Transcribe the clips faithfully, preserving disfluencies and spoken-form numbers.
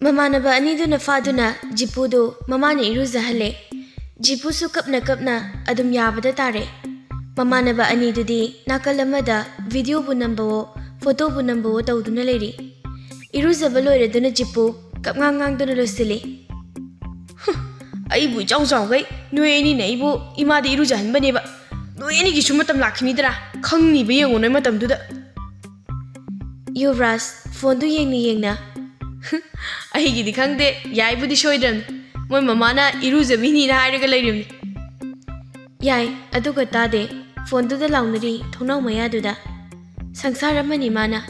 ꯃꯃꯥꯟꯅꯕ ꯑꯅꯤꯗꯨꯅ ꯐꯥꯗꯨꯅ ꯖꯤꯄꯨꯗꯨ ꯃꯃꯥꯅ ꯏꯔꯨꯖꯍꯜꯂꯦ꯫ ꯖꯤꯄꯨꯁꯨ ꯀꯞꯅ ꯀꯞꯅ ꯑꯗꯨꯝ ꯌꯥꯕꯗ ꯇꯥꯔꯦ꯫ ꯃꯃꯥꯟꯅꯕ ꯑꯅꯤꯗꯨꯗꯤ ꯅꯥꯀꯜ ꯑꯃꯗ ꯚꯤꯗꯤꯑꯣꯕꯨ ꯅꯝꯕꯋꯣ, ꯐꯣꯇꯣꯕꯨ ꯅꯝꯕꯋꯣ ꯇꯧꯗꯨꯅ ꯂꯩꯔꯤ꯫ ꯏꯔꯨꯖꯕ ꯂꯣꯏꯔꯗꯨꯅ ꯖꯤꯄꯨ ꯀꯞꯉꯥꯡ ꯉꯥꯡꯗꯨꯅ ꯂꯣꯏꯁꯤꯜꯂꯤ꯫ "ꯍꯨꯝ, ꯑꯩꯕꯨ ꯏꯆꯥꯎ ꯆꯥꯎꯈꯩ ꯅꯣꯏ ꯑꯅꯤꯅ ꯑꯩꯕꯨ ꯏꯃꯥꯗ ꯏꯔꯨꯖꯍꯟꯕꯅꯦꯕ꯫ ꯅꯣꯏ ꯑꯅꯤꯒꯤꯁꯨ ꯃꯇꯝ ꯂꯥꯛꯈꯤꯅꯤꯗ꯭ꯔꯥ? ꯈꯪꯅꯤꯕ ꯌꯦꯡꯉꯣ ꯅꯣꯏ ꯃꯇꯝꯗꯨꯗ꯫" ꯌꯨꯕ꯭ꯔꯥꯖ ꯐꯣꯟꯗꯨ ꯌꯦꯡꯅ ꯌꯦꯡꯅ, "ꯑꯩꯒꯤꯗꯤ ꯈꯪꯗꯦ, ꯌꯥꯏꯕꯨꯗꯤ ꯁꯣꯏꯗ꯭ꯔꯕꯅꯤ꯫ ꯃꯣꯏ ꯃꯃꯥꯅ ꯏꯔꯨꯖꯕꯤꯅꯤꯅ ꯍꯥꯏꯔꯒ ꯂꯩꯔꯤꯕꯅꯤ꯫" ꯌꯥꯏ, ꯑꯗꯨꯒ ꯇꯥꯗꯦ꯫ ꯐꯣꯟꯗꯨꯗ ꯂꯥꯎꯅꯔꯤ ꯊꯣꯡꯅꯥꯎ ꯃꯌꯥꯗꯨꯗ꯫ ꯁꯪꯁꯥꯔ ꯑꯃꯅꯤ ꯃꯥꯅ꯫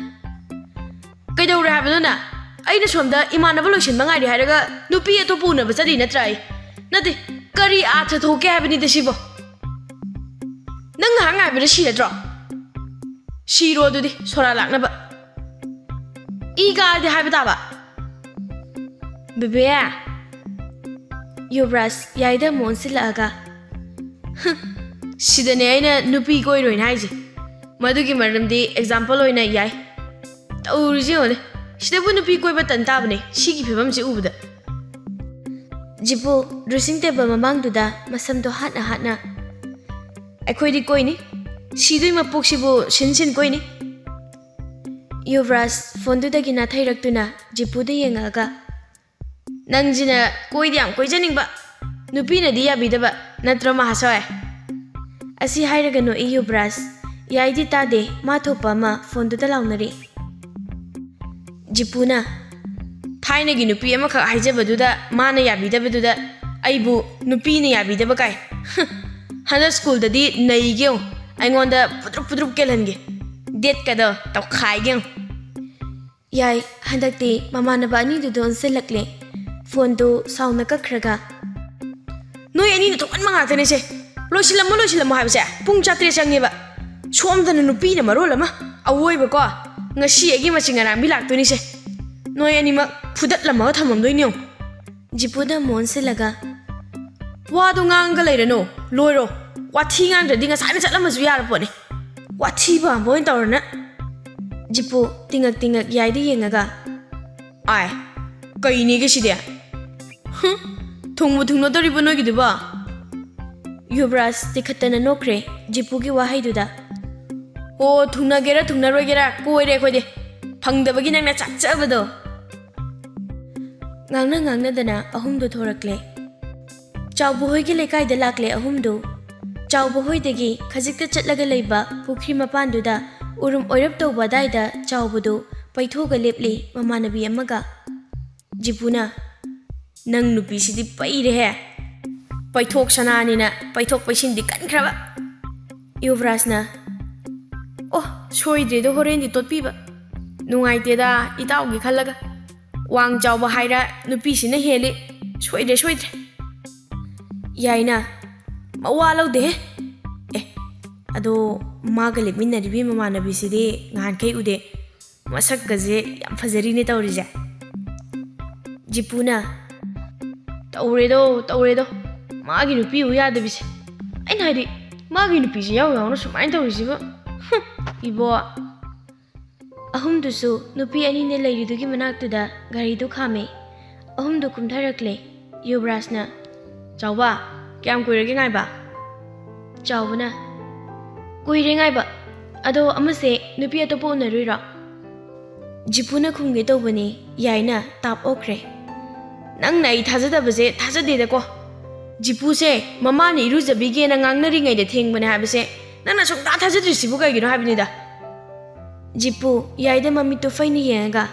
"ꯀꯩꯗꯧꯔꯦ ꯍꯥꯏꯕꯅꯣ ꯅꯪ? ꯑꯩꯅ ꯁꯣꯝꯗ ꯏꯃꯥꯟꯅꯕ ꯂꯣꯏꯁꯤꯟꯕ ꯉꯥꯏꯔꯤ ꯍꯥꯏꯔꯒ ꯅꯨꯄꯤ ꯑꯇꯣꯞꯄ ꯎꯅꯕ ꯆꯠꯂꯤ ꯅꯠꯇ꯭ꯔꯥ ꯑꯩ? ꯅꯠꯇꯦ, ꯀꯔꯤ ꯑꯥꯔꯊ ꯊꯣꯛꯀꯦ ꯍꯥꯏꯕꯅꯤꯗ ꯁꯤꯕꯣ? ꯅꯪ ꯉꯥꯏꯍꯥꯛ ꯉꯥꯏꯕꯗ ꯁꯤꯔꯗ꯭ꯔꯣ? ꯁꯤꯔꯣ ꯑꯗꯨꯗꯤ, ꯁꯣꯔꯥ ꯂꯥꯛꯅꯕ꯫ ꯏ ꯀꯥꯔꯗꯤ ꯍꯥꯏꯕ ꯇꯥꯕ꯫ ꯕꯦꯕꯦ!" ꯌꯨꯕ꯭ꯔꯥꯖ ꯌꯥꯏꯗ ꯑꯃꯨꯛ ꯑꯣꯟꯁꯤꯜꯂꯛꯑꯒ, "ꯍꯨꯝ, ꯁꯤꯗꯅꯦ ꯑꯩꯅ ꯅꯨꯄꯤ ꯀꯣꯏꯔꯣꯏꯅ ꯍꯥꯏꯁꯦ꯫ ꯃꯗꯨꯒꯤ ꯃꯔꯝꯗꯤ ꯑꯦꯛꯖꯥꯝꯄꯜ ꯑꯣꯏꯅ ꯌꯥꯏ꯫ ꯇꯧꯔꯤꯁꯦ ꯌꯦꯡꯉꯣꯅꯦ, ꯁꯤꯗꯕꯨ ꯅꯨꯄꯤ ꯀꯣꯏꯕ ꯇꯟ ꯇꯥꯕꯅꯦ, ꯁꯤꯒꯤ ꯐꯤꯕꯝꯁꯦ ꯎꯕꯗ꯫" ꯖꯤꯄꯨ ꯗ꯭ꯔꯦꯁꯤꯡ ꯇꯦꯕꯜ ꯃꯃꯥꯡꯗꯨꯗ ꯃꯁꯝꯗꯣ ꯍꯥꯠꯅ ꯍꯥꯠꯅ, "ꯑꯩꯈꯣꯏꯗꯤ ꯀꯣꯏꯅꯤ, ꯁꯤꯗꯣꯏ ꯃꯄꯣꯛꯁꯤꯕꯨ ꯁꯤꯟ ꯁꯤꯟ ꯀꯣꯏꯅꯤ꯫" ꯌꯨꯕ꯭ꯔꯥꯖ ꯐꯣꯟꯗꯨꯗꯒꯤ ꯅꯥꯊꯩꯔꯛꯇꯨꯅ ꯖꯤꯄꯨꯗ ꯌꯦꯡꯉꯛꯑꯒ, "ꯅꯪꯁꯤꯅ ꯀꯣꯏꯗꯤ ꯌꯥꯝ ꯀꯣꯏꯖꯅꯤꯡꯕ, ꯅꯨꯄꯤꯅꯗꯤ ꯌꯥꯕꯤꯗꯕ ꯅꯠꯇ꯭ꯔꯣ ꯃꯍꯥꯁꯣꯏ?" ꯑꯁꯤ ꯍꯥꯏꯔꯒ ꯅꯣꯛꯏ ꯌꯨꯕ꯭ꯔꯥꯖ꯫ ꯌꯥꯏꯗꯤ ꯇꯥꯗꯦ, ꯃꯥ ꯊꯣꯛꯄ ꯑꯃ ꯐꯣꯟꯗꯨꯗ ꯂꯥꯎꯅꯔꯤ꯫ ꯖꯤꯄꯨꯅ, "ꯊꯥꯏꯅꯒꯤ ꯅꯨꯄꯤ ꯑꯃꯈꯛ ꯍꯥꯏꯖꯕꯗꯨꯗ ꯃꯥꯅ ꯌꯥꯕꯤꯗꯕꯗꯨꯗ ꯑꯩꯕꯨ ꯅꯨꯄꯤꯅ ꯌꯥꯕꯤꯗꯕ ꯀꯥꯏ꯫ ꯍꯟꯗꯛ ꯁ꯭ꯀꯨꯜꯗꯗꯤ ꯅꯩꯒꯦ ꯌꯦꯡꯉꯨ, ꯑꯩꯉꯣꯟꯗ ꯄꯨꯗ꯭ꯔꯨꯞ ꯄꯨꯗ꯭ꯔꯨꯞ ꯀꯦꯜꯍꯟꯒꯦ, ꯗꯦꯠꯀꯗꯣ ꯇꯧꯈꯥꯏꯒꯦ ꯌꯦꯡꯉꯨ꯫" ꯌꯥꯏ, ꯍꯟꯗꯛꯇꯤ ꯃꯃꯥꯟꯅꯕ ꯑꯅꯤꯗꯨꯗ ꯑꯣꯟꯁꯤꯜꯂꯛꯂꯦ꯫ ꯐꯣꯟꯗꯨ ꯁꯥꯎꯅ ꯀꯛꯈ꯭ꯔꯒ, "ꯅꯣꯏ ꯑꯅꯤꯅ ꯊꯣꯛꯍꯟꯕ ꯉꯥꯛꯇꯅꯦꯁꯦ꯫ ꯂꯣꯏꯁꯤꯜꯂꯝꯃꯣ, ꯂꯣꯏꯁꯤꯜꯂꯝꯃꯣ ꯍꯥꯏꯕꯁꯦ ꯄꯨꯡ ꯆꯥꯇ꯭ꯔꯦꯠ ꯆꯪꯉꯦꯕ꯫ ꯁꯣꯝꯗꯅ ꯅꯨꯄꯤꯅ ꯃꯔꯣꯜ ꯑꯃ ꯑꯋꯣꯏꯕꯀꯣ, ꯉꯁꯤ ꯑꯩꯒꯤ ꯃꯆꯤꯡ ꯑꯔꯥꯡꯕꯤ ꯂꯥꯛꯇꯣꯏꯅꯤꯁꯦ꯫ ꯅꯣꯏ ꯑꯅꯤꯃꯛ ꯐꯨꯗꯠꯂꯝꯃꯒ ꯊꯝꯃꯝꯗꯣꯏꯅꯤ ꯌꯦꯡꯉꯨ꯫" ꯖꯤꯄꯨꯗ ꯑꯃꯨꯛ ꯑꯣꯟꯁꯤꯜꯂꯒ, "ꯋꯥꯗꯣ ꯉꯥꯡꯒ ꯂꯩꯔꯅꯨ, ꯂꯣꯏꯔꯣ꯫ ꯋꯥꯊꯤ ꯉꯥꯡꯗ꯭ꯔꯗꯤ ꯉꯁꯥꯏꯅ ꯆꯠꯂꯝꯃꯁꯨ ꯌꯥꯔ ꯄꯣꯠꯅꯤ꯫ ꯋꯥꯊꯤ ꯄꯥꯝꯕ ꯑꯣꯏꯅ ꯇꯧꯔꯅ꯫" ꯖꯤꯄꯨ ꯇꯤꯡꯉꯛ ꯇꯤꯡꯉꯛ ꯌꯥꯏꯗ ꯌꯦꯡꯉꯒ, "ꯑꯥꯏ, ꯀꯩꯅꯦꯒꯦ ꯁꯤꯗꯤ? ꯍꯨꯝ, ꯊꯨꯡꯕꯨ ꯊꯨꯡꯅꯗꯣꯔꯤꯕꯣ ꯅꯣꯏꯒꯤꯗꯨꯕꯣ? ꯌꯨꯕꯔꯥꯖ ꯇꯤꯈꯠꯇꯅ ꯅꯣꯛꯈ꯭ꯔꯦ ꯖꯤꯄꯨꯒꯤ ꯋꯥꯍꯩꯗꯨꯗ꯫ ꯑꯣ, ꯊꯨꯡꯅꯒꯦꯔꯥ ꯊꯨꯡꯅꯔꯣꯏꯒꯦꯔꯥ ꯀꯣꯏꯔꯦ ꯑꯩꯈꯣꯏꯗꯤ꯫ ꯐꯪꯗꯕꯒꯤ ꯅꯪꯅ ꯆꯥꯛꯆꯕꯗꯣ꯫ ꯉꯥꯡꯅ ꯉꯥꯡꯅꯗꯅ ꯑꯍꯨꯝꯗꯨ ꯊꯣꯔꯛꯂꯦ꯫ ꯆꯥꯎꯕ ꯍꯣꯏꯒꯤ ꯂꯩꯀꯥꯏꯗ ꯂꯥꯛꯂꯦ ꯑꯍꯨꯝꯗꯨ꯫ ꯆꯥꯎꯕ ꯍꯣꯏꯗꯒꯤ ꯈꯖꯤꯛꯇ ꯆꯠꯂꯒ ꯂꯩꯕ ꯄꯨꯈ꯭ꯔꯤ ꯃꯄꯥꯟꯗꯨꯗ ꯎꯔꯨꯝ ꯑꯣꯏꯔꯞ ꯇꯧꯕ ꯑꯗꯥꯏꯗ ꯆꯥꯎꯕꯗꯨ ꯄꯩꯊꯣꯛꯑꯒ ꯂꯦꯞꯂꯤ ꯃꯃꯥꯟꯅꯕꯤ ꯑꯃꯒ꯫ ꯖꯤꯄꯨꯅ, "ꯅꯪ ꯅꯨꯄꯤꯁꯤꯗꯤ ꯄꯩꯔꯦꯍꯦ꯫ ꯄꯩꯊꯣꯛ ꯁꯅꯥꯅꯤꯅ ꯄꯩꯊꯣꯛ ꯄꯩꯁꯤꯟꯗꯤ ꯀꯟꯈ꯭ꯔꯕ꯫" ꯌꯨꯕꯔꯥꯖꯅ, "ꯑꯣ, ꯁꯣꯏꯗ꯭ꯔꯦꯗꯣ ꯍꯣꯔꯦꯟꯗꯤ ꯇꯣꯠꯄꯤꯕ꯫ ꯅꯨꯡꯉꯥꯏꯇꯦꯗ ꯏꯇꯥꯎꯒꯤ ꯈꯜꯂꯒ꯫ ꯋꯥꯡ ꯆꯥꯎꯕ ꯍꯥꯏꯔ ꯅꯨꯄꯤꯁꯤꯅ ꯍꯦꯜꯂꯤ꯫ ꯁꯣꯏꯗ꯭ꯔꯦ, ꯁꯣꯏꯗ꯭ꯔꯦ꯫" ꯌꯥꯏꯅ, "ꯃꯋꯥ ꯂꯧꯗꯦꯍꯦ꯫ ꯑꯦ, ꯑꯗꯣ ꯃꯥꯒ ꯂꯦꯞꯃꯤꯟꯅꯔꯤꯕꯤ ꯃꯃꯥꯟꯅꯕꯤꯁꯤꯗꯤ ꯉꯍꯥꯟꯈꯩ ꯎꯗꯦ꯫ ꯃꯁꯛꯀꯁꯦ ꯌꯥꯝ ꯐꯖꯔꯤꯅꯦ ꯇꯧꯔꯤꯁꯦ꯫" ꯖꯤꯄꯨꯅ, "ꯇꯧꯔꯦꯗꯣ, ꯇꯧꯔꯦꯗꯣ꯫ ꯃꯥꯒꯤ ꯅꯨꯄꯤ ꯎ ꯌꯥꯗꯕꯤꯁꯦ꯫ ꯑꯩꯅ ꯍꯥꯏꯗꯤ, ꯃꯥꯒꯤ ꯅꯨꯄꯤꯁꯦ ꯌꯥꯎ ꯌꯥꯎꯅ ꯁꯨꯃꯥꯏꯅ ꯇꯧꯔꯤꯁꯤꯕꯨ꯫ ꯍꯨꯝ, ꯏꯕꯣ꯫" ꯑꯍꯨꯝꯗꯨꯁꯨ ꯅꯨꯄꯤ ꯑꯅꯤꯅ ꯂꯩꯔꯤꯗꯨꯒꯤ ꯃꯅꯥꯛꯇꯨꯗ ꯒꯥꯔꯤꯗꯨ ꯈꯥꯝꯃꯦ꯫ ꯑꯍꯨꯝꯗꯨ ꯀꯨꯝꯊꯔꯛꯂꯦ꯫ ꯌꯨꯕꯔꯥꯖꯅ, "ꯆꯥꯎꯕ, ꯀꯌꯥꯝ ꯀꯨꯏꯔꯒꯦ ꯉꯥꯏꯕ?" ꯆꯥꯎꯕꯅ, "ꯀꯨꯏꯔꯦ ꯉꯥꯏꯕ꯫ ꯑꯗꯣ ꯑꯃꯁꯦ ꯅꯨꯄꯤ ꯑꯇꯣꯞꯄ ꯎꯅꯔꯨꯏꯔꯣ?" ꯖꯤꯄꯨꯅ ꯈꯨꯝꯒꯦ ꯇꯧꯕꯅꯤ, ꯌꯥꯏꯅ ꯇꯥꯞ ꯑꯣꯛꯈ꯭ꯔꯦ꯫ "ꯅꯪꯅ ꯑꯩ ꯊꯥꯖꯗꯕꯁꯦ ꯊꯥꯖꯗꯦꯗꯀꯣ꯫ ꯖꯤꯄꯨꯁꯦ ꯃꯃꯥꯅ ꯏꯔꯨꯖꯕꯤꯒꯦꯅ ꯉꯥꯡꯅꯔꯤꯉꯩꯗ ꯊꯦꯡꯕꯅꯦ ꯍꯥꯏꯕꯁꯦ ꯅꯪꯅ ꯁꯨꯡꯊꯥ ꯊꯥꯖꯗ꯭ꯔꯤꯁꯤꯕꯨ ꯀꯩꯒꯤꯅꯣ ꯍꯥꯏꯕꯅꯤꯗ꯫" ꯖꯤꯄꯨ ꯌꯥꯏꯗ ꯃꯃꯤꯠꯇꯨ ꯐꯩꯅ ꯌꯦꯡꯉꯒ,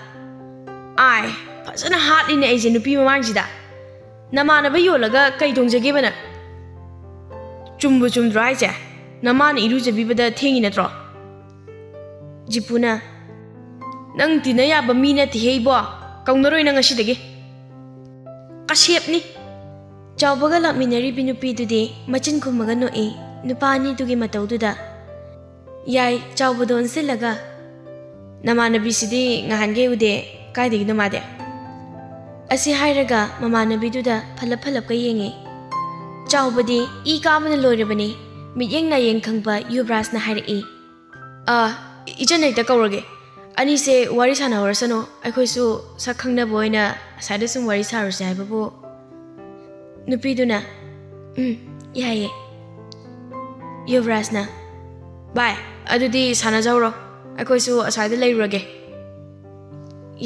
"ꯑꯥꯏ, ꯐꯖꯅ ꯍꯥꯠꯂꯤꯅꯦ ꯑꯩꯁꯦ ꯅꯨꯄꯤ ꯃꯃꯥꯡꯁꯤꯗ꯫ ꯅꯃꯥꯟꯅꯕ ꯌꯣꯜꯂꯒ ꯀꯩ ꯇꯣꯡꯖꯒꯦꯕ ꯅꯪ? ꯆꯨꯝꯕꯨ ꯆꯨꯝꯗ꯭ꯔꯣ ꯍꯥꯏꯁꯦ? ꯅꯃꯥꯅ ꯏꯔꯨꯖꯕꯤꯕꯗ ꯊꯦꯡꯉꯤ ꯅꯠꯇ꯭ꯔꯣ?" ꯖꯤꯄꯨꯅ, "ꯅꯪ ꯇꯤꯟꯅ ꯌꯥꯕ ꯃꯤ ꯅꯠꯇꯦꯍꯦ ꯏꯕꯣ꯫ ꯀꯧꯅꯔꯣꯏ ꯅꯪ ꯉꯁꯤꯗꯒꯤ꯫ ꯀꯁꯦꯞꯅꯤ꯫" ꯆꯥꯎꯕꯒ ꯂꯥꯛꯃꯤꯟꯅꯔꯤꯕꯤ ꯅꯨꯄꯤꯗꯨꯗꯤ ꯃꯆꯤꯟ ꯈꯨꯝꯃꯒ ꯅꯣꯛꯏ ꯅꯨꯄꯥ ꯑꯅꯤꯗꯨꯒꯤ ꯃꯇꯧꯗꯨꯗ꯫ ꯌꯥꯏ ꯆꯥꯎꯕꯗꯣ ꯑꯣꯟꯁꯤꯜꯂꯒ, "ꯅꯃꯥꯟꯅꯕꯤꯁꯤꯗꯤ ꯉꯍꯥꯟꯒꯩ ꯎꯗꯦ, ꯀꯥꯏꯗꯒꯤꯅꯣ ꯃꯥꯗꯤ?" ꯑꯁꯤ ꯍꯥꯏꯔꯒ ꯃꯃꯥꯟꯅꯕꯤꯗꯨꯗ ꯐꯂꯞ ꯐꯂꯞꯀ ꯌꯦꯡꯉꯤ꯫ ꯆꯥꯎꯕꯗꯤ ꯏ ꯀꯥꯕꯅ ꯂꯣꯏꯔꯕꯅꯤ꯫ ꯃꯤꯠꯌꯦꯡ ꯅꯥꯌꯦꯡ ꯈꯪꯕ ꯌꯨꯕꯔꯥꯖꯅ ꯍꯥꯏꯔꯛꯏ, "ꯑꯥ, ꯏꯆꯟ ꯍꯦꯛꯇ ꯀꯧꯔꯒꯦ꯫ ꯑꯅꯤꯁꯦ ꯋꯥꯔꯤ ꯁꯥꯟꯅꯍꯧꯔꯁꯅꯨ, ꯑꯩꯈꯣꯏꯁꯨ ꯁꯛ ꯈꯪꯅꯕ ꯑꯣꯏꯅ ꯑꯁ꯭ꯋꯥꯏꯗ ꯁꯨꯝ ꯋꯥꯔꯤ ꯁꯥꯔꯨꯁꯦ ꯍꯥꯏꯕꯕꯨ꯫ ꯅꯨꯄꯤꯗꯨꯅ, "ꯎꯝ, ꯌꯥꯏꯌꯦ꯫ ꯌꯨꯕꯔꯥꯖꯅ, ꯚꯥꯏ, ꯑꯗꯨꯗꯤ ꯁꯥꯟꯅꯖꯍꯧꯔꯣ, ꯑꯩꯈꯣꯏꯁꯨ ꯑꯁ꯭ꯋꯥꯏꯗ ꯂꯩꯔꯨꯔꯒꯦ"꯫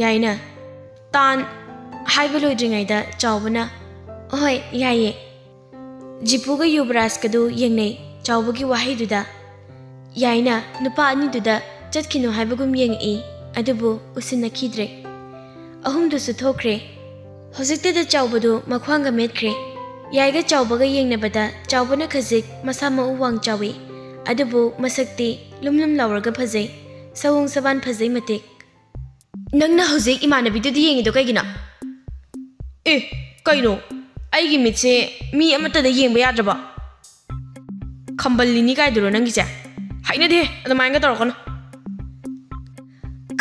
ꯌꯥꯏꯅ, ꯇꯥꯟ ꯍꯥꯏꯕ ꯂꯣꯏꯗ꯭ꯔꯤꯉꯩꯗ ꯆꯥꯎꯕꯅ, "ꯍꯣꯏ, ꯌꯥꯏꯌꯦ"꯫ ꯖꯤꯄꯨꯒ ꯌꯨꯕꯔꯥꯖꯀꯗꯨ ꯌꯦꯡꯅꯩ꯫ ꯆꯥꯎꯕꯒꯤ ꯋꯥꯍꯩꯗꯨꯗ ꯌꯥꯏꯅ ꯅꯨꯄꯥ ꯑꯅꯤꯗꯨꯗ ꯆꯠꯈꯤꯅꯨ ꯍꯥꯏꯕꯒꯨꯝ ꯌꯦꯡꯉꯛꯏ, ꯑꯗꯨꯕꯨ ꯎꯁꯤꯟꯅꯈꯤꯗ꯭ꯔꯦ꯫ ꯑꯍꯨꯝꯗꯨꯁꯨ ꯊꯣꯛꯈ꯭ꯔꯦ꯫ ꯍꯧꯖꯤꯛꯇꯗ ꯆꯥꯎꯕꯗꯨ ꯃꯈ꯭ꯋꯥꯡꯒ ꯃꯦꯠꯈ꯭ꯔꯦ꯫ ꯌꯥꯏꯒ ꯆꯥꯎꯕꯒ ꯌꯦꯡꯅꯕꯗ ꯆꯥꯎꯕꯅ ꯈꯖꯤꯛ ꯃꯁꯥ ꯃꯎ ꯋꯥꯡ ꯆꯥꯎꯏ, ꯑꯗꯨꯕꯨ ꯃꯁꯛꯇꯤ ꯂꯨꯝ ꯂꯨꯝ ꯂꯥꯎꯔꯒ ꯐꯖꯩ, ꯁꯑꯣꯡ ꯁꯕꯥꯟ ꯐꯖꯩ ꯃꯇꯤꯛ꯫ "ꯅꯪꯅ ꯍꯧꯖꯤꯛ ꯏꯃꯥꯟꯅꯕꯤꯗꯨꯗ ꯌꯦꯡꯉꯤꯗꯣ ꯀꯩꯒꯤꯅꯣ?" "ꯑꯦ, ꯀꯩꯅꯣ? ꯑꯩꯒꯤ ꯃꯤꯠꯁꯦ ꯃꯤ ꯑꯃꯠꯇꯗ ꯌꯦꯡꯕ ꯌꯥꯗ꯭ꯔꯕꯣ?" "ꯈꯝꯕꯜꯂꯤꯅꯤ ꯀꯥꯏꯗꯨꯔꯣ ꯅꯪꯒꯤꯁꯦ? ꯍꯩꯅꯗꯦ, ꯑꯗꯨꯃꯥꯏꯅꯒ ꯇꯧꯔꯛꯀꯅꯨ"꯫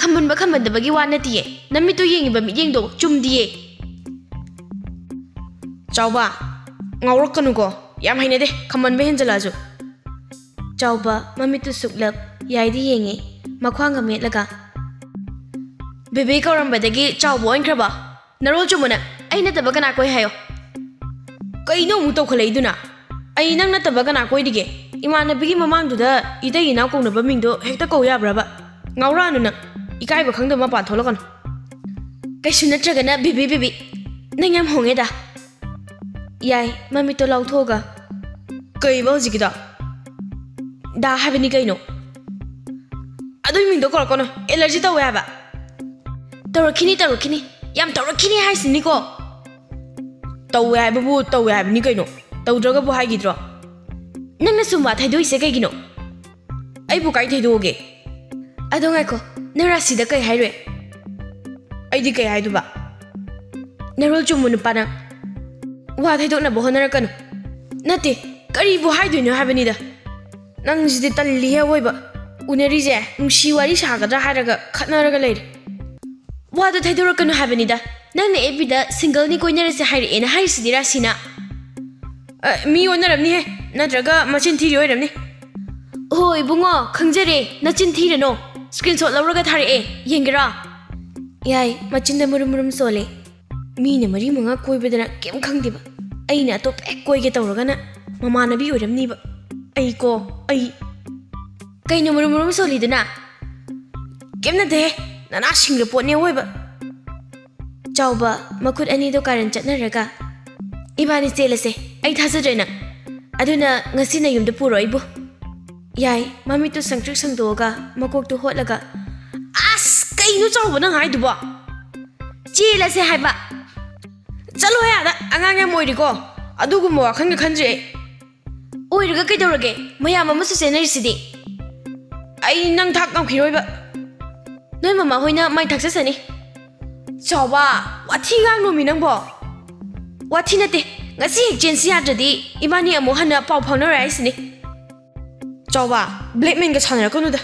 "ꯈꯝꯕꯟꯕ ꯈꯝꯕꯟꯗꯕꯒꯤ ꯋꯥ ꯅꯠꯇꯤꯌꯦ, ꯅꯃꯤꯠꯇꯣ ꯌꯦꯡꯉꯤꯕ ꯃꯤꯠꯌꯦꯡꯗꯣ ꯆꯨꯝꯗꯤꯌꯦ"꯫ "ꯆꯥꯎꯕ, ꯉꯥꯎꯔꯛꯀꯅꯨꯀꯣ, ꯌꯥꯝ ꯍꯩꯅꯗꯦ ꯈꯝꯕꯟꯕ ꯍꯦꯟꯖꯜꯂꯛꯑꯁꯨ"꯫ ꯆꯥꯎꯕ ꯃꯃꯤꯠꯇꯨ ꯁꯨꯛꯂꯞ ꯌꯥꯏꯗ ꯌꯦꯡꯉꯤ, ꯃꯈ꯭ꯋꯥꯡꯒ ꯃꯦꯠꯂꯒ꯫ "ꯕꯦꯕꯤ ꯀꯧꯔꯝꯕꯗꯒꯤ ꯆꯥꯎꯕ ꯑꯣꯟꯈ꯭ꯔꯕꯣ? ꯅꯔꯣꯜ ꯆꯨꯝꯃꯨꯅ, ꯑꯩ ꯅꯠꯇꯕ ꯀꯅꯥ ꯀꯣꯏ ꯍꯥꯏꯌꯣ?" "ꯀꯩꯅꯣ ꯑꯃꯨꯛ ꯇꯧꯈꯠꯂꯛꯏꯗꯨꯅ? ꯑꯩ ꯅꯪ ꯅꯠꯇꯕ ꯀꯅꯥ ꯀꯣꯏꯔꯤꯒꯦ? ꯏꯃꯥꯟꯅꯕꯤꯒꯤ ꯃꯃꯥꯡꯗꯨꯗ ꯏꯇꯩ ꯏꯅꯥꯎ ꯀꯧꯅꯕ ꯃꯤꯡꯗꯣ ꯍꯦꯛꯇ ꯀꯧ ꯌꯥꯕ꯭ꯔꯕ? ꯉꯥꯎꯔꯛꯑꯅꯨ ꯅꯪ, ꯏꯀꯥꯏꯕ ꯈꯪꯗꯕ ꯃꯄꯥꯟ ꯊꯣꯛꯂꯛꯀꯅꯨ"꯫ "ꯀꯩꯁꯨ ꯅꯠꯇ꯭ꯔꯒꯅ ꯕꯦꯕꯤ, ꯕꯦꯕꯤ, ꯅꯪ ꯌꯥꯝ ꯍꯣꯡꯉꯦꯗ"꯫ ꯌꯥꯏ ꯃꯃꯤꯠꯇꯣ ꯂꯥꯎꯊꯣꯛꯑꯒ꯫ "ꯀꯩꯕ ꯍꯧꯖꯤꯛꯀꯤꯗꯣ?" "ꯗꯥ ꯍꯥꯏꯕꯅꯤ ꯀꯩꯅꯣ"꯫ "ꯑꯗꯨꯏ ꯃꯤꯡꯗꯣ ꯀꯧꯔꯛꯀꯅꯨ, ꯑꯦꯂꯔꯖꯤ ꯇꯧꯋꯦ ꯍꯥꯏꯕ"꯫ "ꯇꯧꯔꯛꯈꯤꯅꯤ, ꯇꯧꯔꯛꯈꯤꯅꯤ, ꯌꯥꯝ ꯇꯧꯔꯛꯈꯤꯅꯤ ꯍꯥꯏꯁꯤꯅꯤꯀꯣ"꯫ "ꯇꯧꯋꯦ ꯍꯥꯏꯕꯕꯨ ꯇꯧꯋꯦ ꯍꯥꯏꯕꯅꯤ ꯀꯩꯅꯣ, ꯇꯧꯗ꯭ꯔꯒꯕꯨ ꯍꯥꯏꯈꯤꯗ꯭ꯔꯣ?" "ꯅꯪꯅ ꯁꯨꯝ ꯋꯥ ꯊꯩꯗꯣꯛꯏꯁꯦ ꯀꯩꯒꯤꯅꯣ?" "ꯑꯩꯕꯨ ꯀꯥꯏ ꯊꯩꯗꯣꯛꯑꯒꯦ?" "ꯑꯗꯣ ꯉꯥꯏꯈꯣ, ꯅꯪ ꯔꯥꯁꯤꯗ ꯀꯩ ꯍꯥꯏꯔꯨꯏ?" "ꯑꯩꯗꯤ ꯀꯩ ꯍꯥꯏꯗꯨꯕ? ꯅꯔꯣꯜ ꯆꯨꯝꯕ ꯅꯨꯄꯥ ꯅꯪ꯫ ꯋꯥ ꯊꯩꯗꯣꯛꯅꯕ ꯍꯣꯠꯅꯔꯛꯀꯅꯨ"꯫ "ꯅꯠꯇꯦ, ꯀꯔꯤꯕꯨ ꯍꯥꯏꯗꯣꯏꯅꯣ ꯍꯥꯏꯕꯅꯤꯗ꯫ ꯅꯪꯁꯤꯗꯤ ꯇꯜꯂꯤꯍꯦ ꯑꯋꯣꯏꯕ꯫ ꯎꯅꯔꯤꯁꯦ ꯅꯨꯡꯁꯤ ꯋꯥꯔꯤ ꯁꯥꯒꯗ꯭ꯔꯥ ꯍꯥꯏꯔꯒ ꯈꯠꯅꯔꯒ ꯂꯩꯔꯦ꯫ ꯋꯥꯗꯣ ꯊꯩꯗꯣꯔꯛꯀꯅꯨ ꯍꯥꯏꯕꯅꯤꯗ꯫ ꯅꯪꯅ ꯑꯦꯐ ꯕꯤꯗ ꯁꯤꯡꯒꯜꯅꯤ ꯀꯣꯏꯅꯔꯁꯦ ꯍꯥꯏꯔꯛꯑꯦꯅ ꯍꯥꯏꯔꯤꯁꯤꯗꯤ ꯔꯥꯁꯤꯅ"꯫ "ꯑ, ꯃꯤ ꯑꯣꯟꯅꯔꯝꯅꯤꯍꯦ, ꯅꯠꯇ꯭ꯔꯒ ꯃꯆꯤꯟ ꯊꯤꯔꯤ ꯑꯣꯏꯔꯝꯅꯤ"꯫ "ꯍꯣ ꯏꯕꯨꯡꯉꯣ, ꯈꯪꯖꯔꯦ, ꯅꯆꯤꯟ ꯊꯤꯔꯅꯣ"꯫ ꯁ꯭ꯀ꯭ꯔꯤꯟ ꯁꯣꯠ ꯂꯧꯔꯒ ꯊꯥꯔꯛꯑꯦ, ꯌꯦꯡꯒꯦꯔꯥ? ꯌꯥꯏ, ꯃꯆꯤꯟꯗ ꯃꯨꯔꯨꯝ ꯃꯨꯔꯨꯝ ꯁꯣꯜꯂꯦ꯫ ꯃꯤꯅ ꯃꯔꯤ ꯃꯉꯥ ꯀꯣꯏꯕꯗꯅ ꯀꯩꯝ ꯈꯪꯗꯦꯕ, ꯑꯩꯅ ꯑꯇꯣꯞꯄ ꯍꯦꯛ ꯀꯣꯏꯒꯦ ꯇꯧꯔꯒꯅ ꯃꯃꯥꯟꯅꯕꯤ ꯑꯣꯏꯔꯝꯅꯤꯕ꯫ ꯑꯩ ꯀꯣ, ꯑꯩ꯫ ꯀꯩꯅꯣ ꯃꯨꯔꯨꯝ ꯃꯨꯔꯨꯝ ꯁꯣꯜꯂꯤꯗꯨꯅ? ꯀꯩꯝ ꯅꯠꯇꯦꯍꯦ, ꯅꯅꯥ ꯁꯤꯡꯂ ꯄꯣꯠꯅꯦ ꯑꯣꯏꯕ꯫ ꯆꯥꯎꯕ ꯃꯈꯨꯠ ꯑꯅꯤꯗꯣ ꯀꯥꯔꯟ ꯆꯠꯅꯔꯒ, "ꯏꯕꯥꯅꯤ ꯆꯦꯜꯂꯁꯦ, ꯑꯩ ꯊꯥꯖꯗ꯭ꯔꯦ ꯅꯪ꯫ ꯑꯗꯨꯅ ꯉꯁꯤ ꯅꯌꯨꯝꯗ ꯄꯨꯔꯣ ꯑꯩꯕꯨ꯫" ꯌꯥꯏ, ꯃꯃꯤꯠꯇꯨ ꯁꯪꯇ꯭ꯔꯤꯛ ꯁꯪꯗꯣꯛꯑꯒ ꯃꯀꯣꯛꯇꯨ ꯍꯣꯠꯂꯒ, "ꯑꯁ, ꯀꯩꯅꯣ ꯆꯥꯎꯕ ꯅꯪ ꯍꯥꯏꯗꯨꯕꯣ? ꯆꯦꯜꯂꯁꯦ ꯍꯥꯏꯕ꯫" "ꯆꯠꯂꯣꯍꯦ ꯑꯥꯗ, ꯑꯉꯥꯡ ꯌꯥꯝ ꯑꯣꯏꯔꯤꯀꯣ, ꯑꯗꯨꯒꯨꯝꯕ ꯋꯥꯈꯜꯒ ꯈꯟꯗ꯭ꯔꯤ ꯑꯩ꯫" "ꯑꯣꯏꯔꯒ ꯀꯩꯗꯧꯔꯒꯦ? ꯃꯌꯥꯝ ꯑꯃꯁꯨ ꯆꯦꯟꯅꯔꯤꯁꯤꯗꯤ꯫" "ꯑꯩ ꯅꯪ ꯊꯥꯛ ꯉꯝꯈꯤꯔꯣꯏꯕ꯫" "ꯅꯣꯏ ꯃꯃꯥ ꯍꯣꯏꯅ ꯃꯥꯏ ꯊꯥꯛꯆꯁꯅꯤ꯫" "ꯆꯥꯎꯕ, ꯋꯥꯊꯤ ꯉꯥꯡꯅꯣꯃꯤ ꯅꯪꯕꯣ꯫" "ꯋꯥꯊꯤ ꯅꯠꯇꯦ, ꯉꯁꯤ ꯍꯦꯛ ꯆꯦꯟꯁꯤ ꯌꯥꯗ꯭ꯔꯗꯤ ꯏꯕꯥꯅꯤ ꯑꯃꯨꯛ ꯍꯟꯅ ꯄꯥꯎ ꯐꯥꯎꯅꯔꯣꯏ ꯍꯥꯏꯁꯤꯅꯤ꯫" "ꯆꯥꯎꯕ, ꯕ꯭ꯂꯦꯛꯃꯦꯟꯒ ꯁꯥꯟꯅꯔꯛꯀꯅꯨꯗ꯫"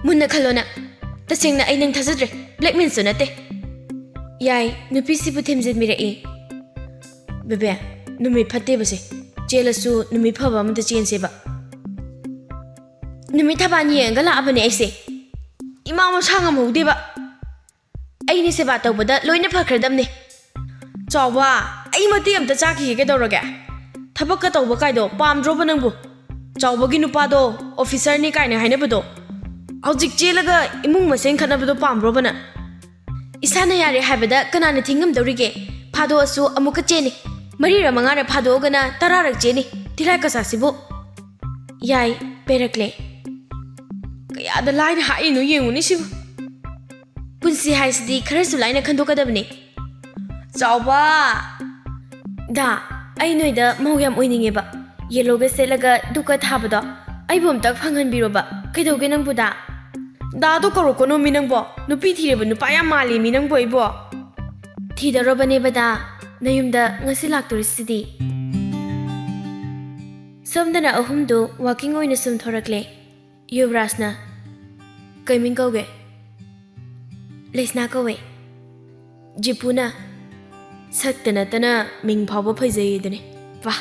"ꯃꯨꯟꯅ ꯈꯜꯂꯣ ꯅꯪ꯫ ꯇꯁꯦꯡꯅ ꯑꯩ ꯅꯪ ꯊꯥꯖꯗ꯭ꯔꯦ, ꯕ꯭ꯂꯦꯛꯃꯦꯟꯁꯨ ꯅꯠꯇꯦ꯫" ꯌꯥꯏ, ꯅꯨꯄꯤꯁꯤꯕꯨ ꯊꯦꯝꯖꯤꯟꯕꯤꯔꯛꯏ꯫ "ꯕꯦꯕꯦ, ꯅꯨꯃꯤꯠ ꯐꯠꯇꯦꯕꯁꯦ꯫ ꯆꯦꯜꯂꯁꯨ ꯅꯨꯃꯤꯠ ꯐꯕ ꯑꯃꯗ ꯆꯦꯟꯁꯦꯕ꯫" "ꯅꯨꯃꯤꯠ ꯊꯕꯥꯟ ꯌꯦꯡꯉꯒ ꯂꯥꯛꯑꯕꯅꯦ ꯑꯩꯁꯦ꯫ ꯏꯃꯥ ꯃꯁꯥ ꯉꯝꯍꯧꯗꯦꯕ꯫ ꯑꯩꯅ ꯁꯦꯕꯥ ꯇꯧꯕꯗ ꯂꯣꯏꯅ ꯐꯈ꯭ꯔꯗꯝꯅꯦ꯫" "ꯆꯥꯎꯕ, ꯑꯩ ꯃꯇꯦꯛ ꯑꯝꯇ ꯆꯥꯈꯤꯒꯦ ꯀꯩꯗꯧꯔꯒꯦ? ꯊꯕꯛꯀ ꯇꯧꯕ ꯀꯥꯏꯗꯣ ꯄꯥꯝꯗ꯭ꯔꯣꯕ ꯅꯪꯕꯨ? ꯆꯥꯎꯕꯒꯤ ꯅꯨꯄꯥꯗꯣ ꯑꯣꯐꯤꯁꯔꯅꯤ ꯀꯥꯏꯅ ꯍꯥꯏꯅꯕꯗꯣ, ꯍꯧꯖꯤꯛ ꯆꯦꯜꯂꯒ ꯏꯃꯨꯡ ꯃꯁꯦꯟ ꯈꯠꯅꯕꯗꯣ ꯄꯥꯝꯕ꯭ꯔꯣꯕ ꯅꯪ? ꯏꯁꯥꯅ ꯌꯥꯔꯦ ꯍꯥꯏꯕꯗ ꯀꯅꯥꯅ ꯊꯤꯡꯉꯝꯗꯧꯔꯤꯒꯦ? ꯐꯥꯗꯣꯛꯑꯁꯨ ꯑꯃꯨꯛꯀ ꯆꯦꯟꯅꯤ꯫ ꯃꯔꯤꯔ ꯃꯉꯥꯔ ꯐꯥꯗꯣꯛꯑꯒꯅ ꯇꯔꯥꯔꯛ ꯆꯦꯟꯅꯤ꯫ ꯊꯤꯔꯥꯏ ꯀꯆꯥꯁꯤꯕꯨ꯫" ꯌꯥꯏ, ꯄꯦꯔꯛꯂꯦ꯫ "ꯀꯌꯥꯗ ꯂꯥꯏꯅ ꯍꯥꯏꯔꯤꯅꯣ ꯌꯦꯡꯉꯨꯅꯦ ꯁꯤꯕꯨ꯫ ꯄꯨꯟꯁꯤ ꯍꯥꯏꯁꯤꯗꯤ ꯈꯔꯁꯨ ꯂꯥꯏꯅ ꯈꯟꯗꯣꯛꯀꯗꯕꯅꯤ꯫" "ꯆꯥꯎꯕ!" "ꯗꯥ, ꯑꯩ ꯅꯣꯏꯗ ꯃꯧ ꯌꯥꯝ ꯑꯣꯏꯅꯤꯡꯉꯦꯕ꯫ ꯌꯦꯜꯂꯣꯒ ꯁꯦꯠꯂꯒ ꯙꯨꯛꯀ ꯊꯥꯕꯗꯣ, ꯑꯩꯕꯨ ꯑꯝꯇ ꯐꯪꯍꯟꯕꯤꯔꯣꯕ꯫ ꯀꯩꯗꯧꯒꯦ ꯅꯪꯕꯨ, ꯗꯥ?" "ꯗꯥꯗꯣ ꯀꯧꯔꯛꯀꯅꯣꯃꯤ ꯅꯪꯕꯣ꯫ ꯅꯨꯄꯤ ꯊꯤꯔꯕ ꯅꯨꯄꯥ ꯌꯥꯝ ꯃꯥꯜꯂꯦꯃꯤ ꯅꯪꯕꯣ ꯑꯩꯕꯣ꯫" "ꯊꯤꯗꯧꯔꯕꯅꯦꯕ, ꯗꯥ꯫ ꯅꯌꯨꯝꯗ ꯉꯁꯤ ꯂꯥꯛꯇꯣꯔꯤꯁꯤꯗꯤ꯫" ꯁꯣꯝꯗꯅ ꯑꯍꯨꯝꯗꯨ ꯋꯥꯀꯤꯡ ꯑꯣꯏꯅ ꯁꯨꯝ ꯊꯣꯔꯛꯂꯦ꯫ ꯌꯨꯕꯔꯥꯖꯅ, "ꯀꯩ ꯃꯤꯡ ꯀꯧꯒꯦ?" "ꯂꯩꯁꯅꯥ ꯀꯧꯋꯦ꯫" ꯖꯤꯄꯨꯅ, "ꯁꯛꯇ ꯅꯠꯇꯅ ꯃꯤꯡ ꯐꯥꯎꯕ ꯐꯖꯩꯌꯦꯗꯨꯅꯤ꯫ ꯋꯥ!"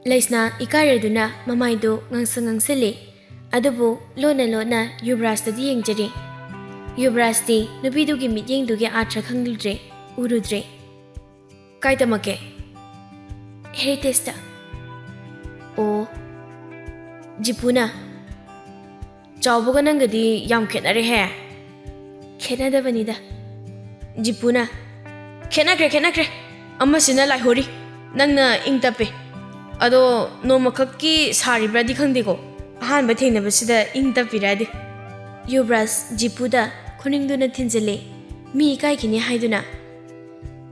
ꯂꯩꯁꯅꯥ ꯏꯀꯥꯏꯔꯗꯨꯅ ꯃꯃꯥꯏꯗꯨ ꯉꯥꯡꯁꯪ ꯉꯥꯡꯁꯤꯜꯂꯤ꯫ ꯑꯗꯨꯕꯨ ꯂꯣꯟꯅ ꯂꯣꯟꯅ ꯌꯨꯕꯔꯥꯖꯇꯗꯤ ꯌꯦꯡꯖꯔꯤ꯫ ꯌꯨꯕꯔꯥꯖꯇꯤ ꯅꯨꯄꯤꯗꯨꯒꯤ ꯃꯤꯠꯌꯦꯡꯗꯨꯒꯤ ꯑꯥꯔꯊ ꯈꯪꯂꯨꯗ꯭ꯔꯦ, ꯎꯔꯨꯗ꯭ꯔꯦ꯫ "ꯀꯥꯏ ꯇꯝꯃꯛꯀꯦ?" "ꯍꯦꯔꯤꯇꯦꯖꯇ"꯫ "ꯑꯣ, ꯖꯤꯄꯨꯅ?" "ꯆꯥꯎꯕꯒ ꯅꯪꯒꯗꯤ ꯌꯥꯝ ꯈꯦꯠꯅꯔꯦꯍꯦ"꯫ "ꯈꯦꯠꯅꯗꯕꯅꯤꯗ"꯫ ꯖꯤꯄꯨꯅ, "ꯈꯦꯠꯅꯈ꯭ꯔꯦ, ꯈꯦꯠꯅꯈ꯭ꯔꯦ꯫ ꯑꯃꯁꯤꯅ ꯂꯥꯏꯍꯣꯔꯤ, ꯅꯪꯅ ꯏꯪ ꯇꯞꯄꯦ꯫ ꯑꯗꯣ ꯅꯣꯡꯃꯈꯛꯀꯤ ꯁꯥꯔꯤꯕ꯭ꯔꯥꯗꯤ ꯈꯪꯗꯦꯀꯣ, ꯑꯍꯥꯟꯕ ꯊꯦꯡꯅꯕꯁꯤꯗ ꯏꯪ ꯇꯞꯄꯤꯔꯗꯤ"꯫ ꯌꯨꯕꯔꯥꯖ ꯖꯤꯄꯨꯗ ꯈꯨꯅꯤꯡꯗꯨꯅ ꯊꯤꯟꯖꯤꯜꯂꯦ, ꯃꯤ ꯏꯀꯥꯏꯈꯤꯅꯤ ꯍꯥꯏꯗꯨꯅ꯫